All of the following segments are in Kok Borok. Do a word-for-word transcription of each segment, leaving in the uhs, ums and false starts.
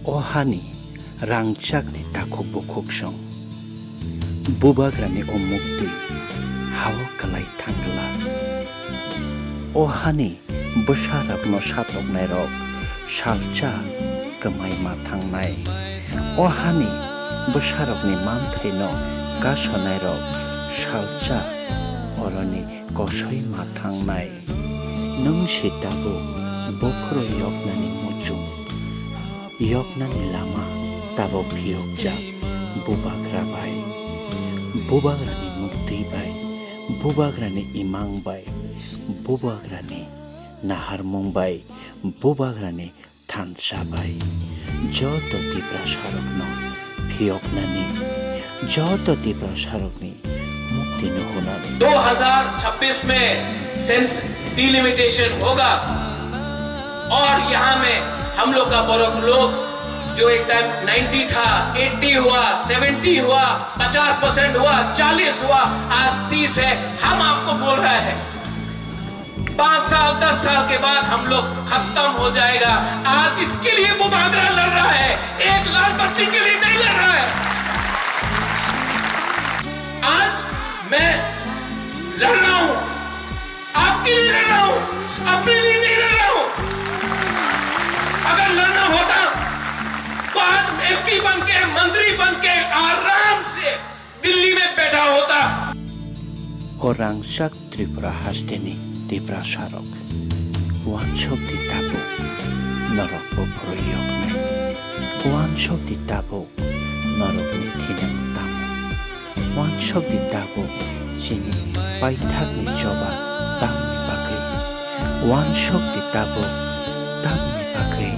O hani rangchakni takhuk bukhuksong, bubagrani o muktwi hao kwlai thangla. O hani bwsarokno satoknairok salsa kwmai ma thangnai. O hani bwsarokni manthaino kasonairok salsa oroni kosoi ma thangnai. Nwng se tabuk bophoro yoknani muchung, yoknani lama tabuk phiyokjak bubagra bai, bubagrani muktwi bai, bubagrani imang bai, bubagrani naharmung bai, bubagrani thansa bai. Joto Tiprasarokno phiyoknani, joto Tiprasarokni mukti nuhunani. दो हज़ार छब्बीस में sense delimitation होगा और यहाँ में हम लोग का बड़ों लोग जो एक टाइम नाइंटी था, एटी हुआ, सेवेंटी हुआ, पचास परसेंट हुआ, चालीस हुआ, आज तीस है। हम आपको बोल रहे हैं, पाँच साल, दस साल के बाद हम लोग खत्म हो जाएगा। आज इसके लिए बुबागरा लड़ रहा है, एक लाल बत्ती के लिए नहीं लड़ रहा है। आज मैं लड़ रहा हूं, आपके लिए लड़ रहा हूं, अपने लिए नहीं लड़ रहा हूं। अगर लड़ना होता तो आज एमपी बन के, मंत्री बन के आराम से दिल्ली में बैठा होता। O rangchak Tripura hasteni Tiprasarok, uansuk di tabuk norok buphuru yoknai. Uansuk di tabuk norokni thinang tamo. Uansuk di tabuk chini paithakni choba tamni bagwi. Uansuk di tabuk tamni bagwi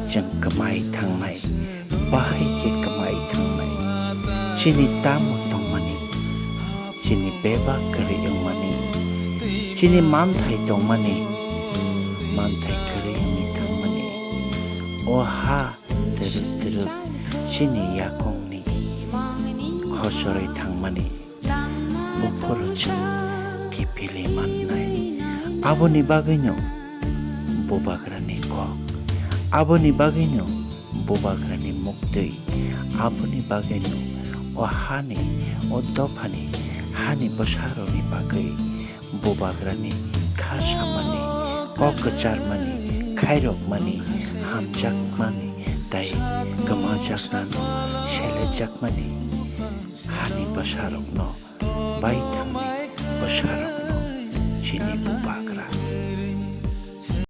chwng kwmai thangnai, bahai khe kwmai thangnai. Chini tamo tongmani, chini bebak kwrwi wngmani, chini manthai tongmani, manthai kwrwi wngwi thangmani. O ha twrwk twrwk chini yakungni khochorwi thangmani. Buphuru chwng kiphilwi mannai. Aboni bagwino bubagrani kok. Aboni bagwino bubagrani muktwi. Aboni bagwino o hani, o dophani, hani bwsarokni bagwi bubagrani kha samani, kok kwcharmani, khairokmani, hamjakmani tei kwmajaknano selejakmani hani bwsarokno, baithangni bwsarokno chini bubagra